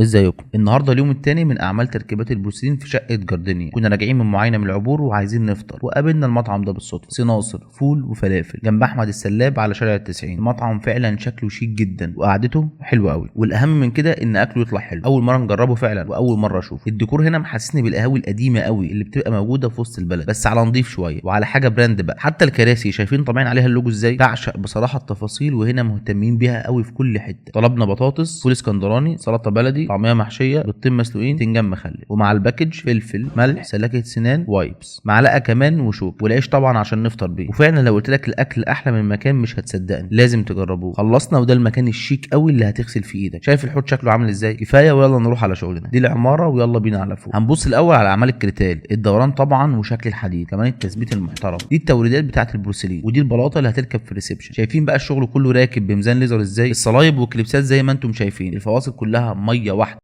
ازيكم؟ النهارده اليوم الثاني من اعمال تركيبات البورسلين في شقه جاردينيا. كنا راجعين من معاينة من العبور وعايزين نفطر، وقابلنا المطعم ده بالصدفة، سي ناصر فول وفلافل جنب احمد السلاب على شارع التسعين. المطعم فعلا شكله شيك جدا وقعدته حلوة قوي، والاهم من كده ان اكله يطلع حلو. اول مرة نجربه فعلا واول مرة اشوفه. الديكور هنا محسسني بالقهاوي القديمة قوي اللي بتبقى موجودة في وسط البلد، بس على نضيف شوية وعلى حاجة brand بقى. حتى الكراسي شايفين طابعين عليها اللوجو ازاي. بعشق بصراحة التفاصيل، وهنا مهتمين بيها قوي في كل حتة. طلبنا بطاطس، فول اسكندراني، سلطة بلدي، طعميه محشيه، بيضتين مسلوقين، باذنجان مخلل، ومع ال package فلفل، ملح، سلاكه سنان، wipes، معلقه كمان وشوك، والعيش طبعا عشان نفطر بيه. وفعلا لو قلت لك الاكل احلى من المكان مش هتصدقني، لازم تجربوه. خلصنا، وده المكان الشيك قوي اللي هتغسل فيه ايدك. شايف الحوض شكله عامل ازاي؟ كفاية، ويلا نروح على شغلنا. دي العمارة ويلا بينا على فوق. هنبص الاول على اعمال الكريتال، الدوران طبعا وشكل الحديد، كمان التثبيت المحترم. دي التوريدات بتاعه البورسلين، ودي البلاطه اللي هتركب في ال reception. شايفين بقى الشغل كله راكب بميزان ليزر ازاي، الصلايب والكليبسات زي ما انتم شايفين، الفواصل كلها مية واحدة.